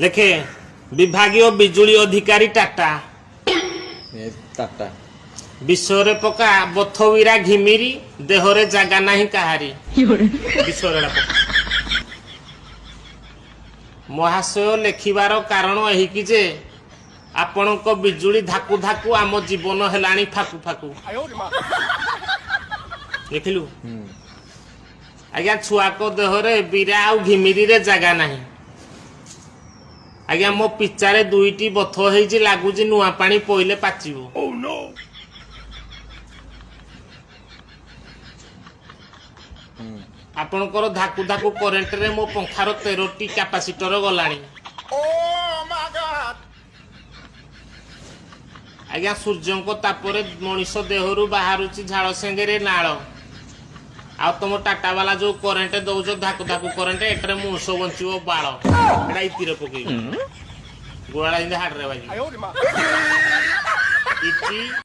ଲେଖେ, ବିଭାଗୀୟ ବିଜୁଳି ଅଧିକାରୀ ଟାଟା। ଏ ଟାଟା। ବିଷରେ ପକା, ବଥବିରା ଘିମିରି, ଦେହରେ ଜାଗା ନାହିଁ କାହାରି। ବିଷୟରେ ଏଟା ପକା। ମହାଶୟ, ଲେଖିବାର କାରଣ ଏହିକି ଯେ ଆପଣଙ୍କ ବିଜୁଳି ଧାକୁ ଧାକୁ ଆମ ଜୀବନ ହେଲାଣି ଫାକୁ ଫାକୁ। ଦେଖିଲୁ? ଆଜ୍ଞା, ଛୁଆଙ୍କ ଦେହରେ ବିରା ଆଉ ଘିମିରିରେ ଜାଗା ନାହିଁ। ଆଜ୍ଞା, ମୋ ପିଚାରେ ଦୁଇଟି ବଥ ହେଇଛି, ଲାଗୁଛି ନୂଆ ପାଣି ପଇଲେ ପାଚିବ। ଆପଣଙ୍କର ଧାକୁ ଧାକୁ କରେଣ୍ଟରେ ମୋ ପଙ୍ଖାର 13ଟି କ୍ୟାପାସିଟର ଗଲାଣି। ଆଜ୍ଞା, ସୂର୍ଯ୍ୟଙ୍କ ତାପରେ ମଣିଷ ଦେହରୁ ବାହାରୁଛି ଝାଳ ସାଙ୍ଗରେ ନାଳ। ଆଉ ତମ ଟାଟା ବାଲା ଯୋଉ କରେଣ୍ଟ ଦଉଛ, ଧାକୁ ଧାକୁ କରେଣ୍ଟ, ଏଟାରେ ମଣିଷ ବଞ୍ଚିବ ବାଳ। ଏଟା ଇତିରେ ପକେଇବ, ଗୋଡା ଯେମିତି ହାଡରେ ବାଜିବ ଇତି।